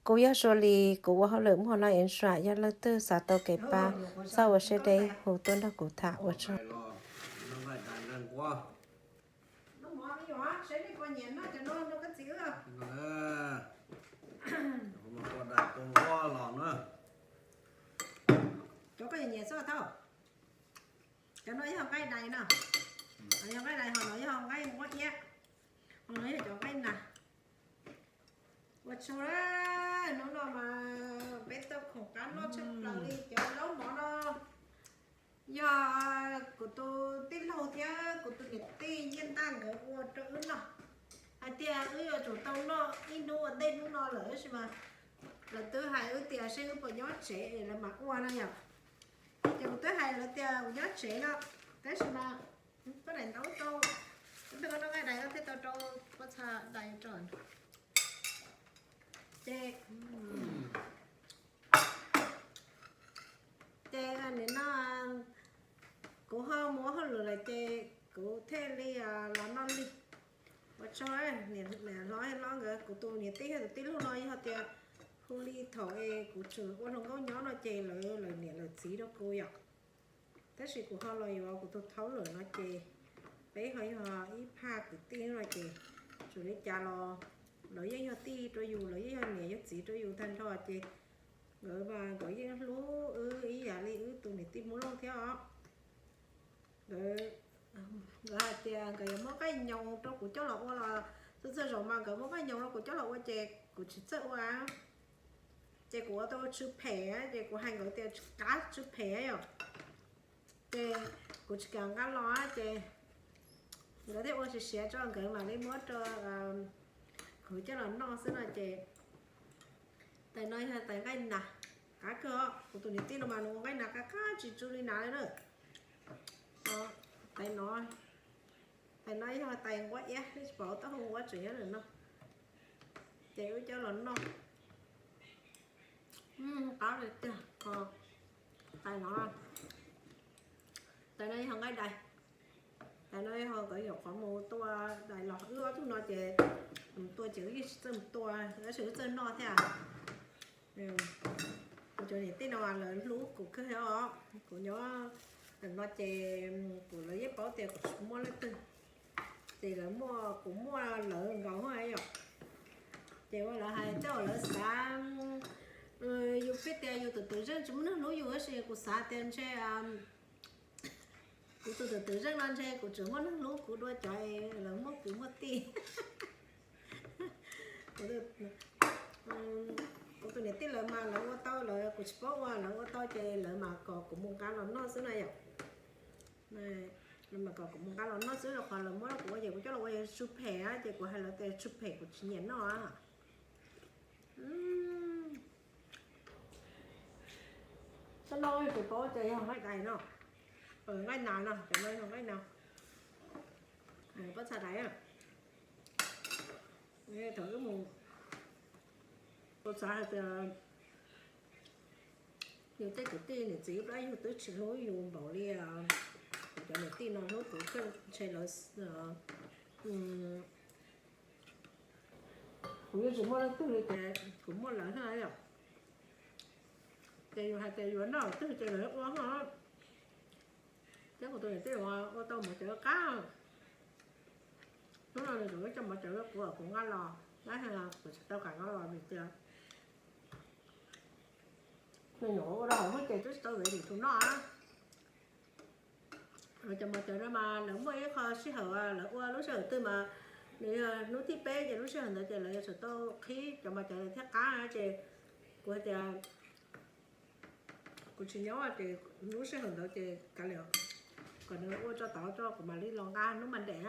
Kuv yog Suav Lis, kuv ua hauj lwm muag no es sam yog leej twg xav tau kev pab, txhob ua siab deb hu tuaj nrog kuv tham ua tsaug. Cov no yog nqaij dais no, yog nqaij dais ho no yog nqaij nquab iab, ho no yog cov nqaij nas. Ua tsaug, hnub no mas peb tau khoom qab noj tshaj plaws li. Cov zaub mov no yog kuv tus tij laug thiab kuv tus niam tij Nyiaj Ntaj nkawd ua rau wb noj. Hais tias wb yuav tsum tau noj ib hnub ua ntej hnub no lawm tab sis mas lawv twb hais wb tias seb wb puas nyob tsev es lawv mam ua no yom. Ces kuv twb hais lawv tias kuv nyob tsev no, tab sis mas koj daim ntaub rau, npej koj noj nqaij dais koj thiaj tau rau koj txha dais rau. Ces, ces nim no kuv ho mus ua hauj lwm lawm ces kuv thiaj li los noj li. Ua tsaug niam hlob hlob nkawd, kuv tus niam tij thiab tus tij laug no yog tias hu li thaum es kuv tseem ua hluas nkauj nyob no ces lawv lawv niam lawv txiv rau kuv yom. Tab sis kuv ho los yuav kuv tus thaub lawm no ces peb ho yog ib phaj kwv tij no ces txawm li cas los lawv yeej yog tij rau yus, lawv yeej yog niam yog txiv rau yus tag nrho ces nkawd mas nkawd yeej hlub wb ib yam li wb tus niam tij Hmoob Lauj thiab os. Nkawd, nkawd hais tias nkawd yuav muab nqaij nyoos rau kuv coj los ua los txhua txhua zaus mas nkawd muab nqaij nyoos rau kuv coj los ua ces kuv tsis txawj ua. Ces kuv ua tau tsw phem ces kuv hais nkawd tias tsis kav tsw phem yom. Ces kuv tsis kam nqa los ces nkawd thiaj ua siav siav tso nkawd mam li muab rau kuv coj los noj xwb no ces tais no yog tais nqaij nas, qab kawg os. Kuv tus niam tij no mas nws ua nqaij nas qab qab tsis tsw li nas li na. Tais no, tais no yog tais nquab iab, tsis pom taub hau nquab tseem nyob ntawm no. Ces wb coj los noj. Qab li tiag. Tais no, tais no yog nqaij dais. Tais no yog nkawd nyuam qhuav mus tua dais los, wb ob tug no ces mus tua ces wb yeej tsis txawj mus tua, tab sis wb txawj noj thiab. Kuv cov niam tij no lawv hlub kuv kawg os. Kuv nyob ntawm no ces kuv, lawv yeej paub tias kuv tsis muaj leej twg, ces lawv muaj, kuv muaj lawv nkaus yom. Ces ua lawv hais tej uas lawv xav, yus pheej tias yus tus twm zeej tsis muaj neeg hlub yus tab sis kuv xav tias ntshe kuv tus twm zeej no ntshe kuv tseem muaj neeg hlub kuv dua cov lawv muaj kwv muaj tij. Kuv tus niam tij lawv mas lawv ua tau, lawv, kuv tsis paub ua, lawv ua tau ces lawv mam kom kuv mus nqa los noj xwb na yom. Lawv mam kom kuv mus nqa los noj xwb rau qhov lawv muab rau kuv ua ces kuv coj los ua yog tsw phem ces kuv hais lawv tias tsw phem kuv tsis nyiam noj. Tau no kuv paub tias yog nqaij dais no, nqaij nas no, cov no yog nqaij nas, pob txha dais. Thaum wb mus, kuv xav hais tias yus tej kwv tij niam txiv ib plab yug twb tsis hlub yus npaum li kuv cov niam tij no hlub kuv, ntshe lawv, kuv yeej tsis muaj leej twg li ces kuv muaj lawv thiab yom. Ces yus hais tias yuav noj twg ces lawv ua ho. Thiab kuv tus niam tij ua tau mov cawv qab. Hnub no nws tseem coj mov cawv rau kuv, kuv nqa los, tab sis kuv tsis tau kam nqa los vim tias nws nyuam qhuav ua rau hauv hnub ces twb tsis tau vim tus noj. Cov mov cawv no mas lawv muaj ib qho sij hawm lawv ua lub sij hawm twg mas nws yog hnub thib peb ces lub sij hawm ntawd ces lawv yuav tsum tau qhib cov mov cawv ntawd thiaj qab ces kuv hais tias kuv tsis nyob ces lub sij hawm ntawd ces kav liam, kom nws ua tso tod tso kuv mam li los nqa hnub Monday.